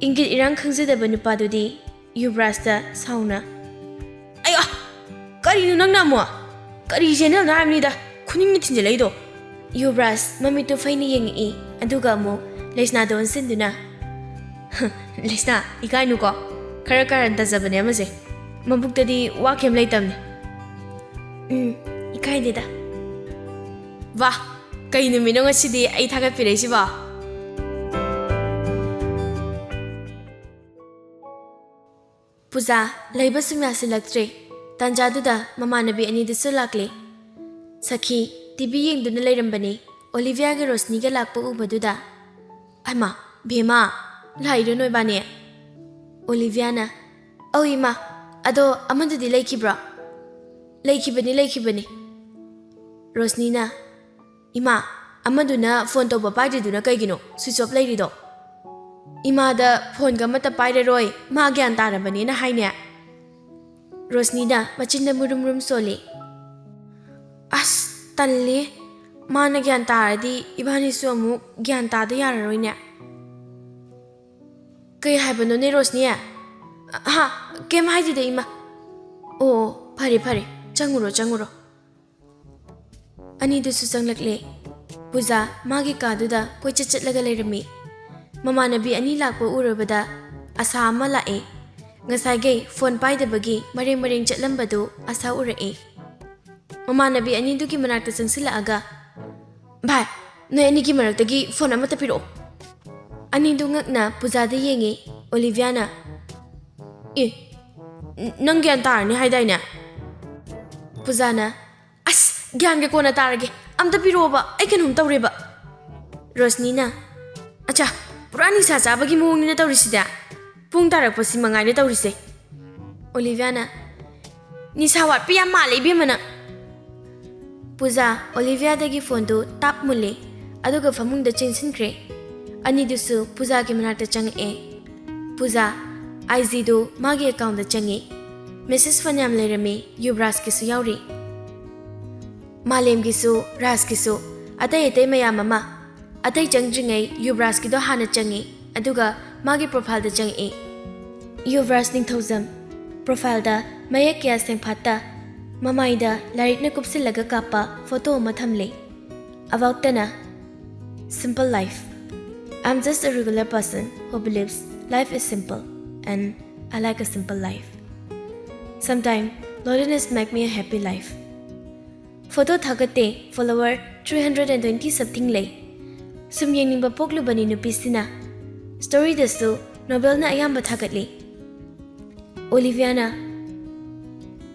ꯏꯪꯒꯤꯠ ꯏꯔꯥꯡ ꯈꯪꯖꯗꯕ ꯅꯨꯄꯥꯗꯨꯗꯤ ꯌꯨꯕꯔꯥꯖꯇ ꯁꯥꯎꯅ, "ꯑꯌꯥ! ꯀꯔꯤꯅꯣ ꯅꯪꯅ ꯑꯃꯨꯛ? ꯀꯔꯤ ꯆꯦꯅꯦꯜꯅꯣ ꯍꯥꯏꯕꯅꯤꯗ, ꯈꯨꯅꯤꯡꯅ ꯊꯤꯟꯖꯤꯜꯂꯛꯏꯗꯣ?" ꯌꯨꯕꯔꯥꯖ ꯃꯃꯤꯠꯇꯨ ꯐꯩꯅ ꯌꯦꯡꯉꯛꯏ, ꯑꯗꯨꯒ ꯑꯃꯨꯛ ꯂꯩꯁꯅꯥꯗ ꯑꯣꯟꯁꯤꯟꯗꯨꯅ, "ꯂꯩꯁꯅꯥ, ꯏꯀꯥꯏꯅꯨꯀꯣ꯫ ꯈꯔ ꯀꯥꯔꯟ ꯇꯥꯖꯕꯅꯦ ꯑꯃꯁꯦ꯫ ꯃꯕꯨꯛꯇꯗꯤ ꯋꯥ ꯀꯩꯝ ꯂꯩꯇꯕꯅꯦ"꯫ "ꯎꯝ, ꯏꯀꯥꯏꯗꯦꯗ"꯫ "ꯋꯥ, ꯀꯩ ꯅꯨꯃꯤꯠꯅꯣ ꯉꯁꯤꯗꯤ ꯑꯩ ꯊꯥꯒꯠꯄꯤꯔꯛꯏꯁꯤꯕꯣ?" ꯄꯨꯖꯥ ꯂꯩꯕ ꯁꯨꯝ ꯌꯥꯁꯤꯜꯂꯛꯇ꯭ꯔꯦ꯫ ꯇꯥꯟꯖꯥꯗꯨꯗ ꯃꯃꯥꯟꯅꯕꯤ ꯑꯅꯤꯗꯨꯁꯨ ꯂꯥꯛꯂꯦ꯫ ꯁꯈꯤ ꯇꯤꯚꯤ ꯌꯦꯡꯗꯨꯅ ꯂꯩꯔꯝꯕꯅꯤ꯫ ꯑꯣꯂꯤꯚꯤꯌꯥꯒ ꯔꯣꯁꯅꯤꯒ ꯂꯥꯛꯄ ꯎꯕꯗꯨꯗ, "ꯍꯩꯃꯥ, ꯚꯦꯃꯥ, ꯂꯥꯛꯏꯔꯣ ꯅꯣꯏꯕꯥꯅꯤ?" ꯑꯣꯂꯤꯚꯤꯌꯥꯅ, "ꯑꯧ ꯏꯃꯥ, ꯑꯗꯣ ꯑꯃꯗꯨꯗꯤ ꯂꯩꯈꯤꯕ꯭ꯔꯣ?" "ꯂꯩꯈꯤꯕꯅꯤ, ꯂꯩꯈꯤꯕꯅꯤ"꯫ ꯔꯣꯁꯅꯤꯅ, "ꯏꯃꯥ, ꯑꯃꯗꯨꯅ ꯐꯣꯟ ꯇꯧꯕ ꯄꯥꯏꯗ꯭ꯔꯤꯗꯨꯅ ꯀꯩꯒꯤꯅꯣ? ꯁ꯭ꯋꯤꯆ ꯑꯣꯐ ꯂꯩꯔꯤꯗꯣ?" "ꯏꯃꯥꯗ ꯐꯣꯟꯒ ꯑꯃꯠꯇ ꯄꯥꯏꯔꯔꯣꯏ, ꯃꯥ ꯒ꯭ꯌꯥꯟ ꯇꯥꯔꯕꯅꯦꯅ ꯍꯥꯏꯅꯦ"꯫ ꯔꯣꯁꯅꯤꯅ ꯃꯆꯤꯟꯗ ꯃꯨꯔꯨꯝ ꯃꯨꯔꯨꯝ ꯁꯣꯜꯂꯤ꯫ "ꯑꯁ, ꯇꯜꯂꯤ꯫ ꯃꯥꯅ ꯒ꯭ꯌꯥꯟ ꯇꯥꯔꯗꯤ ꯏꯕꯥꯅꯤꯁꯨ ꯑꯃꯨꯛ ꯒ꯭ꯌꯥꯟ ꯇꯥꯗ ꯌꯥꯔꯔꯣꯏꯅꯦ"꯫ "ꯀꯩ ꯍꯥꯏꯕꯅꯣꯅꯦ ꯔꯣꯁꯅꯤ?" "ꯍꯥ, ꯀꯩꯝ ꯍꯥꯏꯗꯦꯗ ꯏꯃꯥ"꯫ "ꯑꯣ, ꯑꯣ, ꯐꯔꯦ, ꯐꯔꯦ, ꯆꯪꯉꯨꯔꯣ, ꯆꯪꯉꯨꯔꯣ"꯫ ꯑꯅꯤꯗꯨꯁꯨ ꯆꯪꯂꯛꯂꯦ꯫ ꯄꯨꯖꯥ ꯃꯥꯒꯤ ꯀꯥꯗꯨꯗ ꯀꯣꯏꯆꯠ ꯆꯠꯂꯒ ꯂꯩꯔꯝꯃꯤ꯫ ꯃꯃꯥꯟꯅꯕꯤ ꯑꯅꯤ ꯂꯥꯛꯄ ꯎꯔꯕꯗ ꯑꯁꯥ ꯑꯃ ꯂꯥꯛꯑꯦ꯫ ꯉꯁꯥꯏꯈꯩ ꯐꯣꯟ ꯄꯥꯏꯗꯕꯒꯤ ꯃꯔꯦꯡ ꯃꯔꯦꯡ ꯆꯠꯂꯝꯕꯗꯨ ꯑꯁꯥ ꯎꯔꯛꯑꯦ꯫ ꯃꯃꯥꯟꯅꯕꯤ ꯑꯅꯤꯗꯨꯒꯤ ꯃꯅꯥꯛꯇ ꯆꯪꯁꯤꯜꯂꯛꯑꯒ, "ꯚꯥꯏ, ꯅꯣꯏ ꯑꯅꯤꯒꯤ ꯃꯔꯛꯇꯒꯤ ꯐꯣꯟ ꯑꯃꯠꯇ ꯄꯤꯔꯛꯑꯣ"꯫ ꯑꯅꯤꯗꯨ ꯉꯛꯅ ꯄꯨꯖꯥꯗ ꯌꯦꯡꯉꯤ꯫ ꯑꯣꯂꯤꯚꯤꯌꯥꯅ, "ꯑꯦ, ꯅꯪ ꯒ꯭ꯌꯥꯟ ꯇꯥꯔꯅꯤ ꯍꯥꯏꯗꯥꯏꯅꯦ?" ꯄꯨꯖꯥꯅ, "ꯑꯁ, ꯒ꯭ꯌꯥꯟꯒ ꯀꯣꯟꯅ ꯇꯥꯔꯒꯦ꯫ ꯑꯝꯇ ꯄꯤꯔꯛꯑꯣꯕ, ꯑꯩ ꯀꯩꯅꯣꯝ ꯇꯧꯔꯦꯕ꯫ ꯔꯣꯁꯅꯤꯅ, "ꯑꯆꯥ, ꯄꯨꯔꯥ ꯅꯤꯁꯥ ꯆꯥꯕꯒꯤ ꯃꯑꯣꯡꯅꯤꯅ ꯇꯧꯔꯤꯁꯤꯗꯤ꯫ ꯄꯨꯡ ꯇꯥꯔꯛꯄꯁꯤ ꯃꯉꯥꯏꯔꯦ ꯇꯧꯔꯤꯁꯦ꯫" ꯑꯣꯂꯤꯚꯤꯌꯥꯅ, "ꯅꯤꯁꯥ ꯋꯥꯠꯄ ꯌꯥꯝ ꯃꯥꯜꯂꯦ ꯏꯕꯦꯝꯃ ꯅꯪ꯫" ꯄꯨꯖꯥ ꯑꯣꯂꯤꯚꯤꯌꯥꯗꯒꯤ ꯐꯣꯟꯗꯨ ꯇꯥꯞ ꯃꯨꯜꯂꯦ, ꯑꯗꯨꯒ ꯐꯃꯨꯡꯗ ꯆꯦꯟꯁꯤꯟꯈ꯭ꯔꯦ꯫ ꯑꯅꯤꯗꯨꯁꯨ ꯄꯨꯖꯥꯒꯤ ꯃꯅꯥꯛꯇ ꯆꯪꯉꯛꯑꯦ꯫ ꯄꯨꯖꯥ, ꯑꯥꯏ ꯖꯤꯗꯨ ꯃꯥꯒꯤ ꯑꯦꯀꯥꯎꯟꯗ ꯆꯪꯉꯤ꯫ ꯃꯦꯁꯦꯖ ꯐꯅꯌꯥꯝ ꯂꯩꯔꯝꯃꯤ, ꯌꯨꯕꯔꯥꯖꯀꯤꯁꯨ ꯌꯥꯎꯔꯤ꯫ ꯃꯥꯂꯦꯝꯒꯤꯁꯨ, ꯔꯥꯖꯀꯤꯁꯨ, ꯑꯇꯩ ꯑꯇꯩ ꯃꯌꯥꯝ ꯑꯃ꯫ ꯑꯇꯩ ꯆꯪꯗ꯭ꯔꯤꯉꯩ ꯌꯨꯕꯔꯥꯖꯀꯤꯗꯣ ꯍꯥꯟꯅ ꯆꯪꯉꯤ, ꯑꯗꯨꯒ ꯃꯥꯒꯤ ꯄ꯭ꯔꯣꯐꯥꯏꯜꯗ ꯆꯪꯉꯛꯏ꯫ ꯌꯨꯕꯔꯥꯖ ꯅꯤꯡꯊꯧꯖꯝ, ꯄ꯭ꯔꯣꯐꯥꯏꯜꯗ ꯃꯌꯦꯛ ꯀꯌꯥ ꯁꯦꯡꯐꯥꯠꯇ, ꯃꯃꯥꯏꯗ ꯂꯥꯏꯔꯤꯛꯅ ꯀꯨꯞꯁꯤꯜꯂꯒ ꯀꯥꯞꯄ ꯐꯣꯇꯣ ꯑꯃ ꯊꯝꯂꯤ꯫ ꯑꯕꯥꯎꯠꯇꯅ, "Simple life. I'm just a regular person who believes life is simple and I like a simple life. Sometimes loneliness make me a happy life." Photo ꯊꯥꯒꯠꯇꯦ, follower three hundred and twenty something ꯂꯩ꯫ ꯁꯨꯝ ꯌꯦꯡꯅꯤꯡꯕ ꯄꯣꯛꯂꯨꯕꯅꯤ ꯅꯨꯄꯤꯁꯤꯅ꯫ ꯁ꯭ꯇꯣꯔꯤꯗꯁꯨ ꯅꯣꯕꯦꯜꯅ ꯑꯌꯥꯝꯕ ꯊꯥꯒꯠꯂꯤ꯫ ꯑꯣꯂꯤꯚꯤꯌꯥꯅ,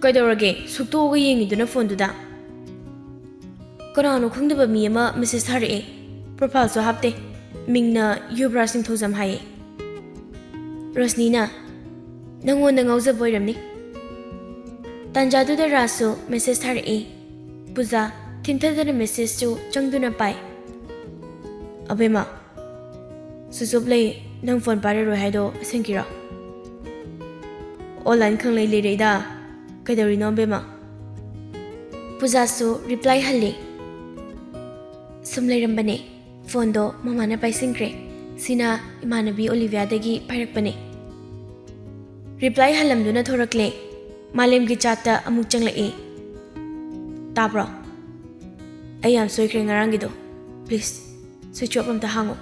"ꯀꯩꯗꯧꯔꯒꯦ? ꯁꯨꯛꯇꯣꯛꯑꯒ ꯌꯦꯡꯉꯤꯗꯨꯅ ꯐꯣꯟꯗꯨꯗ?" "ꯀꯅꯥꯅꯣ ꯈꯪꯗꯕ ꯃꯤ ꯑꯃ ꯃꯦꯁꯦꯖ ꯊꯥꯔꯛꯑꯦ꯫ ꯄ꯭ꯔꯣꯐꯥꯏꯜꯁꯨ ꯍꯥꯞꯇꯦ꯫ ꯃꯤꯡꯅ ꯌꯨꯕꯔꯥꯖ ꯅꯤꯡꯊꯧꯖꯝ ꯍꯥꯏꯌꯦ꯫" ꯔꯣꯁꯅꯤꯅ, "ꯅꯪꯉꯣꯟꯗ ꯉꯥꯎꯖꯕ ꯑꯣꯏꯔꯝꯅꯤ꯫" ꯇꯥꯟꯖꯥꯗꯨꯗ ꯔꯥꯖꯁꯨ ꯃꯦꯁꯦꯖ ꯊꯥꯔꯛꯏ꯫ ꯄꯨꯖꯥ ꯊꯤꯟꯊꯗꯅ ꯃꯦꯁꯦꯖꯇꯨ ꯆꯪꯗꯨꯅ ꯄꯥꯏ꯫ "ꯑꯕꯦꯝꯃ, ꯁ꯭ꯋꯤꯆ ꯑꯣꯐ ꯂꯩ, ꯅꯪ ꯐꯣꯟ ꯄꯥꯏꯔꯔꯣꯏ ꯍꯥꯏꯗꯣ ꯑꯁꯦꯡꯀꯤꯔꯣ?" "ꯑꯣꯟꯂꯥꯏꯟ ꯈꯪꯂꯩ ꯂꯩꯔꯛꯏꯗ꯫ ꯀꯩꯗꯧꯔꯤꯅꯣ ꯑꯕꯦꯝꯃ?" ꯄꯨꯖꯥꯁꯨ ꯔꯤꯄ꯭ꯂꯥꯏ ꯍꯜꯂꯤ꯫ "ꯁꯨꯝ ꯂꯩꯔꯝꯕꯅꯦ꯫" ꯐꯣꯟꯗꯣ ꯃꯃꯥꯅ ꯄꯥꯏꯁꯤꯟꯈ꯭ꯔꯦ꯫ ꯁꯤꯅ ꯏꯃꯥꯟꯅꯕꯤ ꯑꯣꯂꯤꯚꯤꯌꯥꯗꯒꯤ ꯄꯥꯏꯔꯛꯄꯅꯦ꯫ ꯔꯤꯄ꯭ꯂꯥꯏ ꯍꯜꯂꯝꯗꯨꯅ ꯊꯣꯔꯛꯂꯦ꯫ ꯃꯥꯂꯦꯝꯒꯤ ꯆꯥꯠꯇ ꯑꯃꯨꯛ ꯆꯪꯂꯛꯏ꯫ "ꯇꯥꯕ꯭ꯔꯣ? ꯑꯩ ꯌꯥꯝ ꯁꯣꯏꯈ꯭ꯔꯦ ꯉꯔꯥꯡꯒꯤꯗꯣ꯫ ꯄ꯭ꯂꯤꯖ, ꯁ꯭ꯋꯤꯆ ꯑꯣꯐ ꯑꯝꯇ ꯍꯥꯡꯉꯣ꯫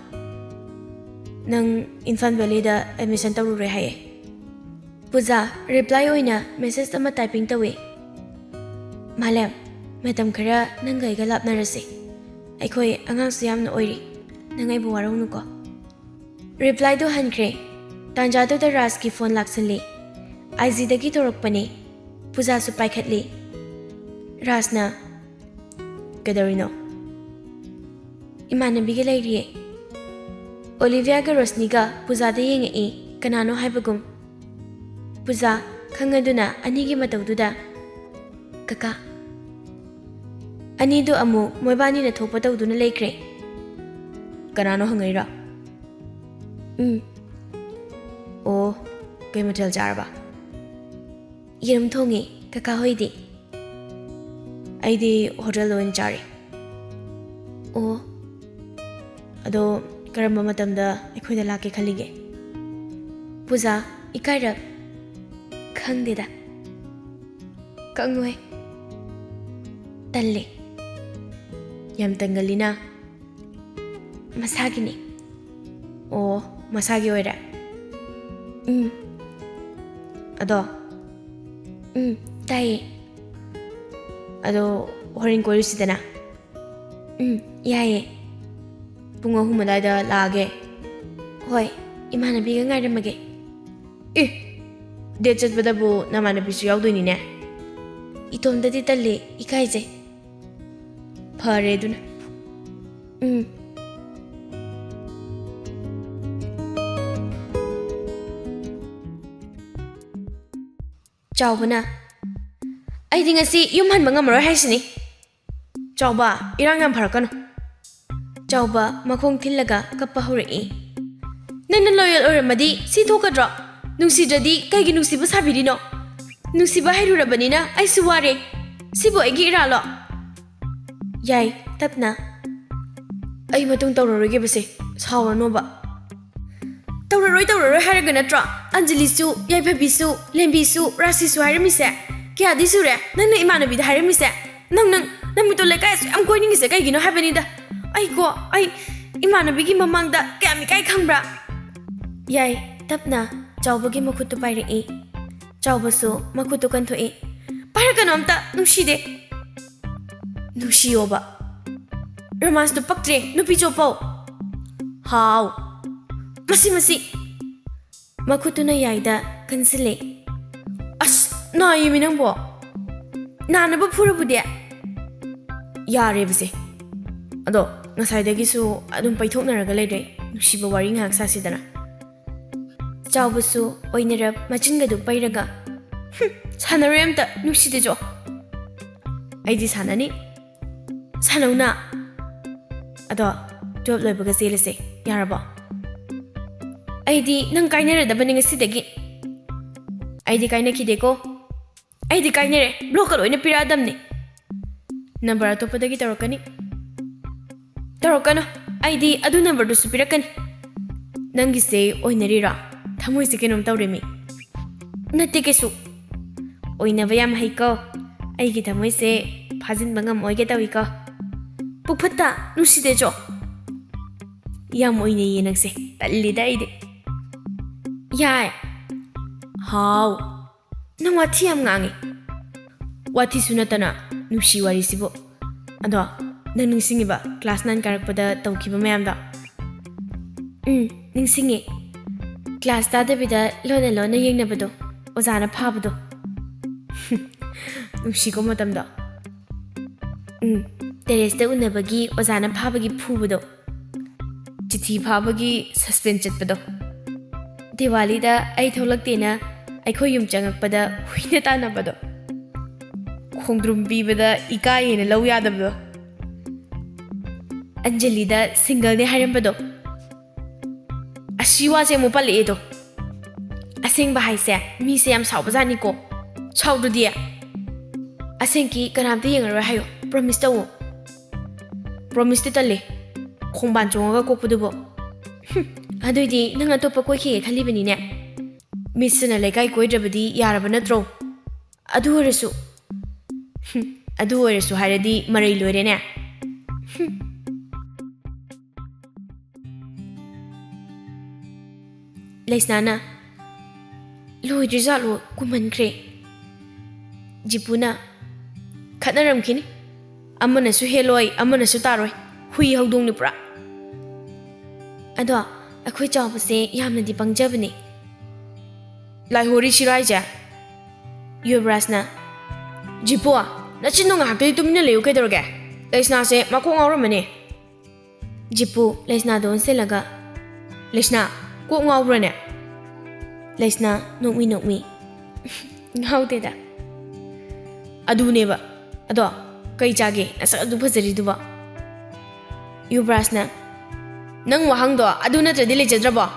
ꯅꯪ ꯏꯝꯐꯥꯜ ꯚꯦꯂꯤꯗ ꯑꯦꯗꯃꯤꯁꯟ ꯇꯧꯔꯨꯔꯦ ꯍꯥꯏꯌꯦ꯫" ꯄꯨꯖꯥ ꯔꯤꯄ꯭ꯂꯥꯏ ꯑꯣꯏꯅ ꯃꯦꯁꯦꯖ ꯑꯃ ꯇꯥꯏꯄꯤꯡ ꯇꯧꯏ꯫ "ꯃꯥꯂꯦꯝ, ꯃꯇꯝ ꯈꯔ ꯅꯪꯒ ꯑꯩꯒ ꯂꯥꯞꯅꯔꯁꯤ꯫ ꯑꯩꯈꯣꯏ ꯑꯉꯥꯡꯁꯨ ꯌꯥꯝꯅ ꯑꯣꯏꯔꯤ꯫ ꯅꯪ ꯑꯩꯕꯨ ꯋꯥꯔꯧꯅꯨꯀꯣ꯫" ꯔꯤꯄ꯭ꯂꯥꯏꯗꯨ ꯍꯟꯈ꯭ꯔꯦ꯫ ꯇꯥꯟꯖꯥꯗꯨꯗ ꯔꯥꯖꯀꯤ ꯐꯣꯟ ꯂꯥꯛꯁꯤꯜꯂꯤ꯫ ꯑꯥꯏ ꯖꯤꯗꯒꯤ ꯇꯧꯔꯛꯄꯅꯤ꯫ ꯄꯨꯖꯥꯁꯨ ꯄꯥꯏꯈꯠꯂꯤ꯫ ꯔꯥꯖꯅ, ꯀꯩꯗꯧꯔꯤꯅꯣ? ꯏꯃꯥꯟꯅꯕꯤꯒ ꯂꯩꯔꯤꯌꯦ꯫ ꯑꯣꯂꯤꯚꯤꯌꯥꯒ ꯔꯣꯁꯅꯤꯒ ꯄꯨꯖꯥꯗ ꯌꯦꯡꯉꯛꯏ, ꯀꯅꯥꯅꯣ ꯍꯥꯏꯕꯒꯨꯝ꯫ ꯄꯨꯖꯥ, ꯈꯪꯉꯗꯨꯅ ꯑꯅꯤꯒꯤ ꯃꯇꯧꯗꯨꯗ, "ꯀꯀꯥ"꯫ ꯑꯅꯤꯗꯨ ꯑꯃꯨꯛ ꯃꯣꯏꯕꯥꯅꯤꯅ ꯊꯣꯛꯄ ꯇꯧꯗꯨꯅ ꯂꯩꯈ꯭ꯔꯦ꯫ "ꯀꯅꯥꯅꯣ ꯍꯪꯉꯛꯏꯔꯣ?" "ꯎꯝ"꯫ "ꯑꯣ, ꯀꯩ ꯃꯊꯦꯜ ꯆꯥꯔꯕ?" "ꯌꯦꯔꯨꯝ ꯊꯣꯡꯉꯦ, ꯀꯀꯥ ꯍꯣꯏꯗꯤ?" "ꯑꯩꯗꯤ ꯍꯣꯇꯦꯜꯗ ꯑꯣꯏꯅ ꯆꯥꯔꯦ"꯫ "ꯑꯣ"꯫ "ꯑꯗꯣ ꯀꯔꯝꯕ ꯃꯇꯝꯗ ꯑꯩꯈꯣꯏꯗ ꯂꯥꯛꯀꯦ ꯈꯜꯂꯤꯒꯦ?" "ꯄꯨꯖꯥ, ꯏꯀꯥꯏꯔꯞ"꯫ "ꯈꯪꯗꯦꯗ"꯫ "ꯈꯪꯉꯣꯏ"꯫ "ꯇꯜꯂꯦ"꯫ "ꯌꯥꯝ ꯇꯟꯒꯜꯂꯤꯅ"꯫ "ꯃꯁꯥꯒꯤꯅꯤ"꯫ "ꯑꯣ, ꯃꯁꯥꯒꯤ ꯑꯣꯏꯔꯦ"꯫ "ꯎꯝ"꯫ "ꯑꯗꯣ"꯫ "ꯎꯝ, ꯇꯥꯏꯌꯦ"꯫ "ꯑꯗꯣ ꯍꯣꯔꯦꯟ ꯀꯣꯏꯔꯨꯁꯤꯗꯅ"꯫ "ꯎꯝ, ꯌꯥꯏꯌꯦ"꯫ "ꯄꯨꯡ ꯑꯍꯨꯝ ꯑꯗꯨꯋꯥꯏꯗ ꯂꯥꯛꯑꯒꯦ"꯫ "ꯍꯣꯏ, ꯏꯃꯥꯟꯅꯕꯤꯒ ꯉꯥꯏꯔꯝꯃꯒꯦ"꯫ "ꯑꯦ, ꯗꯦꯠ ꯆꯠꯄꯗꯕꯨ ꯅꯃꯥꯟꯅꯕꯤꯁꯨ ꯌꯥꯎꯗꯣꯏꯅꯤꯅꯦ"꯫ "ꯏꯇꯣꯝꯗꯗꯤ ꯇꯜꯂꯦ, ꯏꯀꯥꯏꯖꯩ"꯫ "ꯐꯔꯦ ꯑꯗꯨꯅ"꯫ "ꯎꯝ"꯫ ꯆꯥꯎꯕꯅ, "ꯑꯩꯗꯤ ꯉꯁꯤ ꯌꯨꯝ ꯍꯟꯕ ꯉꯝꯃꯔꯣꯏ ꯍꯥꯏꯁꯤꯅꯤ"꯫ "ꯆꯥꯎꯕ, ꯏꯔꯥꯡ ꯌꯥꯝ ꯐꯔꯛꯀꯅꯨ"꯫ ꯆꯥꯎꯕ ꯃꯈꯣꯡ ꯊꯤꯜꯂꯒ ꯀꯞꯄ ꯍꯧꯔꯛꯏ꯫ "ꯅꯪꯅ ꯂꯣꯌꯦꯜ ꯑꯣꯏꯔꯝꯃꯗꯤ ꯁꯤ ꯊꯣꯛꯀꯗ꯭ꯔꯣ? ꯅꯨꯡꯁꯤꯗ꯭ꯔꯗꯤ ꯀꯩꯒꯤ ꯅꯨꯡꯁꯤꯕ ꯁꯥꯕꯤꯔꯤꯅꯣ? ꯅꯨꯡꯁꯤꯕ ꯍꯩꯔꯨꯔꯕꯅꯤꯅ ꯑꯩꯁꯨ ꯋꯥꯔꯦ꯫ ꯁꯤꯕꯨ ꯑꯩꯒꯤ ꯏꯔꯥꯜꯂꯣ?" "ꯌꯥꯏ, ꯇꯞꯅ"꯫ "ꯑꯩ ꯃꯇꯨꯡ ꯇꯧꯔꯔꯣꯏꯒꯦꯕꯁꯦ, ꯁꯥꯎꯔꯅꯣꯕ"꯫ "ꯇꯧꯔꯔꯣꯏ, ꯇꯧꯔꯔꯣꯏ ꯍꯥꯏꯔꯒ ꯅꯠꯇ꯭ꯔꯣ ꯑꯟꯖꯂꯤꯁꯨ, ꯌꯥꯏꯐꯕꯤꯁꯨ, ꯂꯦꯝꯕꯤꯁꯨ, ꯔꯥꯁꯤꯁꯨ ꯍꯥꯏꯔꯝꯃꯤꯁꯦ? ꯀꯌꯥꯗꯤ ꯁꯨꯔꯦ ꯅꯪꯅ ꯏꯃꯥꯟꯅꯕꯤꯗ ꯍꯥꯏꯔꯝꯃꯤꯁꯦ? ꯅꯪ, ꯅꯪ, ꯅꯪ ꯃꯤꯇꯣ ꯂꯩꯀꯥꯏ ꯑꯁꯨꯛ ꯌꯥꯝ ꯀꯣꯏꯅꯤꯡꯉꯤꯁꯦ ꯀꯩꯒꯤꯅꯣ ꯍꯥꯏꯕꯅꯤꯗ꯫ ꯑꯩꯀꯣ, ꯑꯩ ꯏꯃꯥꯟꯅꯕꯤꯒꯤ ꯃꯃꯥꯡꯗ ꯀꯌꯥꯝ ꯏꯀꯥꯏ ꯈꯪꯕ꯭ꯔꯥ?" ꯌꯥꯏ, ꯇꯞꯅ ꯆꯥꯎꯕꯒꯤ ꯃꯈꯨꯠꯇꯨ ꯄꯥꯏꯔꯛꯏ꯫ ꯆꯥꯎꯕꯁꯨ ꯃꯈꯨꯠꯇꯨ ꯀꯟꯊꯣꯛꯏ꯫ "ꯄꯥꯏꯔꯛꯀꯅꯨ ꯑꯝꯇ, ꯅꯨꯡꯁꯤꯗꯦ"꯫ "ꯅꯨꯡꯁꯤꯌꯣꯕ"꯫ "ꯔꯣꯃꯥꯟꯁꯇꯨ ꯄꯛꯇ꯭ꯔꯦ, ꯅꯨꯄꯤ ꯆꯣꯞꯄꯧ"꯫ "ꯍꯥꯎ"꯫ "ꯃꯁꯤ, ꯃꯁꯤ"꯫ ꯃꯈꯨꯠꯇꯨꯅ ꯌꯥꯏꯗ ꯀꯟꯁꯤꯜꯂꯦ꯫ "ꯑꯁ, ꯅꯥꯏꯌꯦꯃꯤ ꯅꯪꯕꯣ꯫ ꯅꯥꯅꯕ ꯐꯨꯔꯕꯨꯗꯤ"꯫ ꯌꯥꯔꯦꯕꯁꯦ꯫ ꯑꯗꯣ ꯉꯁꯥꯏꯗꯒꯤꯁꯨ ꯑꯗꯨꯝ ꯄꯩꯊꯣꯛꯅꯔꯒ ꯂꯩꯔꯦ꯫ ꯅꯨꯡꯁꯤꯕ ꯋꯥꯔꯤ ꯉꯥꯏꯍꯥꯛ ꯁꯥꯁꯤꯗꯅ꯫ ꯆꯥꯎꯕꯁꯨ ꯑꯣꯏꯅꯔꯞ ꯃꯆꯤꯟꯒꯗꯨ ꯄꯩꯔꯒ, "ꯍꯨꯝ, ꯁꯥꯟꯅꯔꯣꯏ ꯑꯝꯇ, ꯅꯨꯡꯁꯤꯗꯦꯖꯣ꯫" "ꯑꯩꯗꯤ ꯁꯥꯟꯅꯅꯤ꯫" "ꯁꯥꯟꯅꯧꯅ꯫ ꯑꯗꯣ twelve ꯂꯣꯏꯕꯒ ꯆꯦꯜꯂꯁꯦ, ꯌꯥꯔꯕꯣ?" "ꯑꯩꯗꯤ ꯅꯪ ꯀꯥꯏꯅꯔꯗꯕꯅꯤ ꯉꯁꯤꯗꯒꯤ꯫" "ꯑꯩꯗꯤ ꯀꯥꯏꯅꯈꯤꯗꯦꯀꯣ꯫ ꯑꯩꯗꯤ ꯀꯥꯏꯅꯔꯦ, ꯕ꯭ꯂꯣꯛꯀ ꯂꯣꯏꯅ ꯄꯤꯔꯛꯑꯗꯕꯅꯤ꯫ ꯅꯝꯕꯔ ꯑꯇꯣꯞꯄꯗꯒꯤ ꯇꯧꯔꯛꯀꯅꯤ꯫" "ꯇꯧꯔꯛꯀꯅꯨ, ꯑꯩꯗꯤ ꯑꯗꯨ ꯅꯝꯕꯔꯗꯨꯁꯨ ꯄꯤꯔꯛꯀꯅꯤ꯫" "ꯅꯪꯒꯤꯁꯦ ꯑꯣꯏꯅꯔꯤꯔꯣ? ꯊꯃꯣꯏꯁꯦ ꯀꯩꯅꯣꯝ ꯇꯧꯔꯦꯃꯤ꯫" "ꯅꯠꯇꯦ ꯀꯩꯁꯨ꯫ ꯑꯣꯏꯅꯕ ꯌꯥꯝ ꯍꯩꯀꯣ꯫ ꯑꯩꯒꯤ ꯊꯃꯣꯏꯁꯦ ꯐꯥꯖꯤꯟꯕ ꯉꯝꯃꯣꯏꯒꯦ ꯇꯧꯏꯀꯣ꯫ ꯄꯨꯛꯐꯠꯇ ꯅꯨꯡꯁꯤꯗꯦꯖꯣ꯫" "ꯌꯥꯝ ꯑꯣꯏꯅꯩꯌꯦ ꯅꯪꯁꯦ, ꯇꯜꯂꯤꯗ ꯑꯩꯗꯤ꯫" "ꯌꯥꯏ꯫" "ꯍꯥꯎ꯫ ꯅꯪ ꯋꯥꯊꯤ ꯌꯥꯝ ꯉꯥꯡꯉꯤ꯫" "ꯋꯥꯊꯤꯁꯨ ꯅꯠꯇꯅ ꯅꯨꯡꯁꯤ ꯋꯥꯔꯤꯁꯤꯕꯨ꯫ ꯑꯗꯣ ꯅꯪ ꯅꯤꯡꯁꯤꯡꯉꯤꯕ class nine ꯀꯥꯔꯛꯄꯗ ꯇꯧꯈꯤꯕ ꯃꯌꯥꯝꯗꯣ?" "ꯎꯝ, ꯅꯤꯡꯁꯤꯡꯉꯤ꯫ Class ꯇꯥꯗꯕꯤꯗ ꯂꯣꯟꯅ ꯂꯣꯟꯅ ꯌꯦꯡꯅꯕꯗꯣ, ꯑꯣꯖꯥꯅ ꯐꯥꯕꯗꯣ꯫" "ꯅꯨꯡꯁꯤꯀꯣ ꯃꯇꯝꯗꯣ꯫" "ꯎꯝ, terraceꯇ ꯎꯅꯕꯒꯤ ꯑꯣꯖꯥꯅ ꯐꯥꯕꯒꯤ ꯐꯨꯕꯗꯣ, ꯆꯤꯊꯤ ꯐꯥꯕꯒꯤ suspend ꯆꯠꯄꯗꯣ, ꯗꯤꯋꯥꯂꯤꯗ ꯑꯩ ꯊꯣꯛꯂꯛꯇꯦꯅ ꯑꯩꯈꯣꯏ ꯌꯨꯝ ꯆꯪꯉꯛꯄꯗ ꯍꯨꯏꯅ ꯇꯥꯟꯅꯕꯗꯣ, ꯈꯣꯡꯗ꯭ꯔꯨꯝ ꯄꯤꯕꯗ ꯏꯀꯥꯏꯌꯦꯅ ꯂꯧ ꯌꯥꯗꯕꯗꯣ, ꯑꯟꯖꯂꯤꯗ singleꯅꯦ ꯍꯥꯏꯔꯝꯕꯗꯣ꯫" "ꯑꯁꯤ ꯋꯥꯁꯦ ꯑꯃꯨꯛ ꯄꯜꯂꯛꯑꯦꯗꯣ꯫ ꯑꯁꯦꯡꯕ ꯍꯥꯏꯁꯦ ꯃꯤꯁꯦ ꯌꯥꯝ ꯁꯥꯎꯕꯖꯥꯠꯅꯤꯀꯣ꯫ ꯁꯥꯎꯗ꯭ꯔꯗꯤ ꯑꯁꯦꯡꯀꯤ ꯀꯅꯥꯝꯇ ꯌꯦꯡꯉꯔꯣꯏ ꯍꯥꯏꯌꯣ, promise ꯇꯧꯋꯣ꯫" "Promiseꯇꯤ ꯇꯜꯂꯦ, ꯈꯣꯡꯕꯥꯟ ꯆꯣꯡꯉꯒ ꯀꯣꯛꯄꯗꯨꯕꯨ꯫" "ꯍꯨꯝ, ꯑꯗꯨꯏꯗꯤ ꯅꯪ ꯑꯇꯣꯞꯄ ꯀꯣꯏꯈꯤꯒꯦ ꯈꯜꯂꯤꯕꯅꯤꯅꯦ꯫ Missꯅ ꯂꯩꯀꯥꯏ ꯀꯣꯏꯗ꯭ꯔꯕꯗꯤ ꯌꯥꯔꯕ ꯅꯠꯇ꯭ꯔꯣ? ꯑꯗꯨ ꯑꯣꯏꯔꯁꯨ꯫" "ꯍꯨꯝ, ꯑꯗꯨ ꯑꯣꯏꯔꯁꯨ ꯍꯥꯏꯔꯗꯤ ꯃꯔꯩ ꯂꯣꯏꯔꯦꯅꯦ꯫" ꯍꯨꯝ꯫ ꯂꯩꯁꯅꯥꯅ, "ꯂꯣꯏꯗ꯭ꯔꯤꯖꯥꯠꯂꯣ, ꯀꯨꯝꯍꯟꯈ꯭ꯔꯦ꯫" ꯖꯤꯄꯨꯅ, "ꯈꯠꯅꯔꯝꯈꯤꯅꯤ꯫ ꯑꯃꯅꯁꯨ ꯍꯦꯜꯂꯣꯏ, ꯑꯃꯅꯁꯨ ꯇꯥꯔꯣꯏ꯫ ꯍꯨꯏ ꯍꯧꯗꯣꯡꯅꯤ ꯄꯨꯔꯥ꯫ ꯑꯗꯣ ꯑꯩꯈꯣꯏ ꯆꯥꯎꯕꯁꯦ ꯌꯥꯝꯅꯗꯤ ꯄꯪꯖꯕꯅꯦ꯫" "ꯂꯥꯏꯍꯣꯔꯤꯁꯤꯔꯣ ꯍꯥꯏꯁꯦ?" ꯌꯨꯕꯔꯥꯖꯅ, "ꯖꯤꯄꯨ, ꯅꯆꯤꯟꯗꯣ ꯉꯥꯏꯍꯥꯛꯇꯗꯤ ꯇꯨꯃꯤꯟꯅ ꯂꯩꯌꯨ ꯀꯩꯗꯧꯔꯒꯦ? ꯂꯩꯁꯅꯥꯁꯦ ꯃꯀꯣꯛ ꯉꯥꯎꯔꯝꯃꯅꯦ꯫ ꯖꯤꯄꯨ ꯂꯩꯁꯅꯥꯗ ꯑꯣꯟꯁꯤꯜꯂꯒ, "ꯂꯩꯁꯅꯥ, ꯀꯣꯛ ꯉꯥꯎꯕ꯭ꯔꯅꯦ?" ꯂꯩꯁꯅꯥ ꯅꯣꯛꯃꯤ ꯅꯣꯛꯃꯤ, "ꯉꯥꯎꯗꯦꯗ꯫" "ꯑꯗꯨꯅꯦꯕ꯫ ꯑꯗꯣ ꯀꯩ ꯆꯥꯒꯦ ꯅꯁꯛ ꯑꯗꯨ ꯐꯖꯔꯤꯗꯨꯕꯣ?" ꯌꯨꯕ꯭ꯔꯥꯖꯅ, "ꯅꯪ ꯋꯥꯍꯪꯗꯣ ꯑꯗꯨ ꯅꯠꯇ꯭ꯔꯗꯤ ꯂꯩꯖꯗ꯭ꯔꯕꯣ?"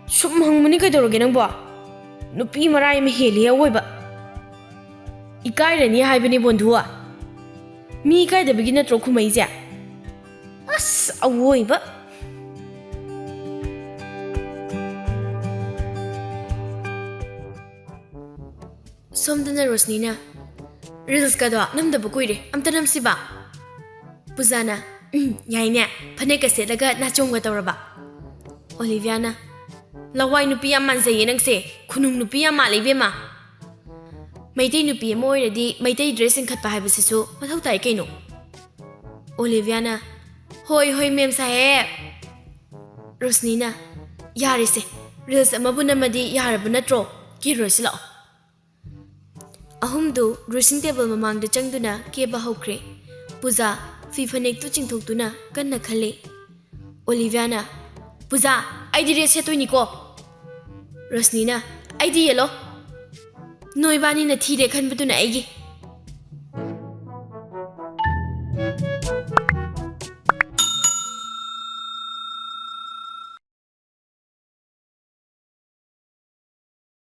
"ꯁꯨꯝ ꯍꯪꯕꯅꯤ ꯀꯩꯗꯧꯔꯒꯦ ꯅꯪꯕꯣ? ꯅꯨꯄꯤ ꯃꯔꯥꯏ ꯑꯃ ꯍꯦꯜꯂꯤ ꯑꯋꯣꯏꯕ꯫ ꯏꯀꯥꯏꯔꯅꯤ ꯍꯥꯏꯕꯅꯤ ꯕꯣꯟꯙꯨ꯫ ꯃꯤ ꯏꯀꯥꯏꯗꯕꯒꯤ ꯅꯠꯇ꯭ꯔꯣ ꯈꯨꯝꯃꯛꯏꯁꯦ? ꯑꯁ, ꯑꯋꯣꯏꯕ!" ꯁꯣꯝꯗꯅ ꯔꯣꯁꯅꯤꯅ, "ꯔꯤꯜꯁꯀꯗꯣ ꯅꯝꯗꯕ ꯀꯨꯏꯔꯦ, ꯑꯝꯇ ꯅꯝꯁꯤꯕ?" ꯄꯨꯖꯥꯅ, "ꯎꯝ, ꯌꯥꯏꯅꯦ, ꯐꯅꯦꯛꯀ ꯁꯦꯠꯂꯒ ꯅꯥꯆꯣꯡꯒ ꯇꯧꯔꯕ꯫" ꯑꯣꯂꯤꯚꯤꯌꯥꯅ, "ꯂꯋꯥꯏ ꯅꯨꯄꯤ ꯌꯥꯝ ꯃꯥꯟꯖꯩꯌꯦ ꯅꯪꯁꯦ, ꯈꯨꯅꯨꯡ ꯅꯨꯄꯤ ꯌꯥꯝ ꯃꯥꯜꯂꯦ ꯏꯕꯦꯝꯃ꯫ ꯃꯩꯇꯩ ꯅꯨꯄꯤ ꯑꯃ ꯑꯣꯏꯔꯗꯤ ꯃꯩꯇꯩ ꯗ꯭ꯔꯦꯁ ꯏꯟꯈꯠꯄ ꯍꯥꯏꯕꯁꯤꯁꯨ ꯃꯊꯧ ꯇꯥꯏ ꯀꯩꯅꯣ꯫" ꯑꯣꯂꯤꯚꯤꯌꯥꯅ, "ꯍꯣꯏ ꯍꯣꯏ ꯃꯦꯝ ꯁꯥꯍꯦꯕ꯫" ꯔꯣꯁꯅꯤꯅ, "ꯌꯥꯔꯦꯁꯦ, ꯔꯤꯜꯁ ꯑꯃꯕꯨ ꯅꯝꯃꯗꯤ ꯌꯥꯔꯕ ꯅꯠꯇ꯭ꯔꯣ? ꯀꯦꯔꯨꯔꯁꯤ ꯂꯥꯛꯑꯣ꯫" ꯑꯍꯨꯝꯗꯨ ꯗ꯭ꯔꯦꯁꯤꯡ ꯇꯦꯕꯜ ꯃꯃꯥꯡꯗ ꯆꯪꯗꯨꯅ ꯀꯦꯕ ꯍꯧꯈ꯭ꯔꯦ꯫ ꯄꯨꯖꯥ ꯐꯤ ꯐꯅꯦꯛꯇꯨ ꯆꯤꯡꯊꯣꯛꯇꯨꯅ ꯀꯟꯅ ꯈꯜꯂꯤ꯫ ꯑꯣꯂꯤꯚꯤꯌꯥꯅ, "ꯄꯨꯖꯥ, ꯑꯩꯗꯤ ꯔꯦꯗ ꯁꯦꯠꯇꯣꯏꯅꯤꯀꯣ꯫" ꯔꯣꯁꯅꯤꯅ, "ꯑꯩꯗꯤ ꯌꯦꯜꯂꯣ꯫" "ꯅꯣꯏꯕꯥꯅꯤꯅ ꯊꯤꯔꯦ ꯈꯟꯕꯗꯨꯅ ꯑꯩꯒꯤ꯫